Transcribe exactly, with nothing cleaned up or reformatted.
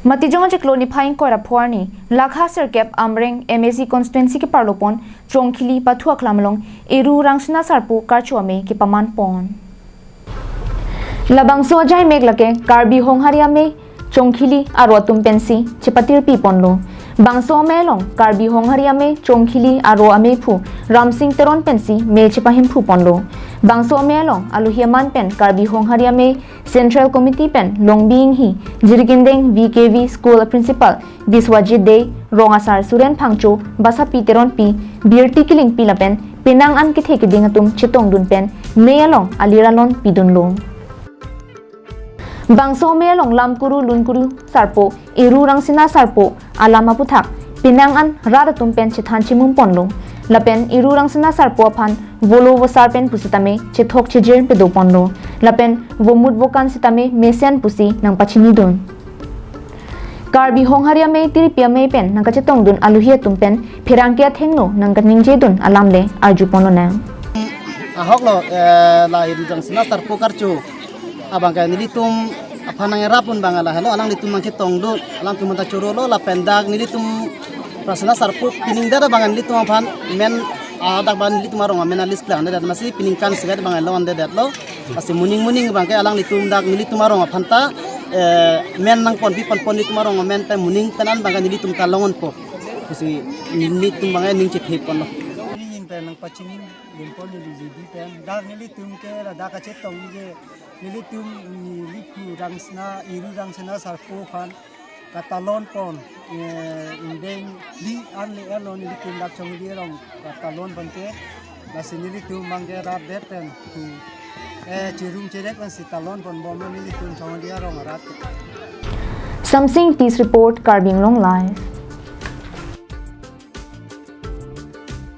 Matijong achiklo niphai ingkoi ra pho arni, Lakha Sirkep Amreng M A C constituency keparlopon Chongkhili Pathu Aklam along Eru Rangsina Sarpo Karcho Amei kepamanpon. Labangso ajaimek lake Karbi Honghari Amei Chongkhili aro atum pensi chepatirpiponlo. Bangso amei along Karbi Honghari Amei Chongkhili aro ameiphu Ramsing Teron pensi mei chepahemphuponlo. Bangso amei along alohi aman pen Karbi Honghari Amei Central Committee pen Longbi Inghi, Jirikindeng V K V School Principal Biswajit Dey, Rong Asar Suren Phangcho, Basapi Teronpi, Birti Killingpi lapen penang an kethe keding atum chetongdun pen mei along alir alon pidunlo. Bangso amei along lamkuru lunkuru sarpo, Eru Rangsina Sarpo alam aputhak penang an rat atum pen chethan chemumponlo. Lapen Eru Rangsina Sarpo aphan volo vosar pen pusitame chethok chejir pedoponlo. Lapen vomut vokan sitame mesen pusi nangpachinidun. Karbi Honghari Amei tirpi amei pen nangkachetongdun alohi atum pen pherangke athengno nangkaningjedun alam le arjuponlonang. Ahok lo, eh, la Eru Rangsina Sarpo Karcho abang ke nelitum aphan nangrapdun abang lahelo, alanglitum nangchetongdun, alangtum ta chorolo lapen dak nelitum Rangsina Sarpo pining dak abang nelitum aphan men, ah, dak abang nelitum arong amen alis klang dedet, masi pining kan sevet abang lon dedetlo. Masi moning moning abang ke alanglitum dak nelitum arong aphan ta, eh, men nangponpi ponpon nelitum arong amen pen moning pen an abang ke nelitum ta longonpo pusi nelitum abang ning chethepponlo. Ning pen nangpachini limpon neli G B pen. Dak nelitum ke ladak kachetong ke nelitum neliphu Rangsina, Eru Rangsina Sarpo aphan katalonpon, eh, indeng li an le elo nelitum dak Chongkhili arong katalonpon ke, lasi nelitum abang ke rat det pen pu, eh, chirum chirek pen si talonponbomlo nelitum Chongkhili arong arat. Samsing Tis report, Karbi Anglong Live.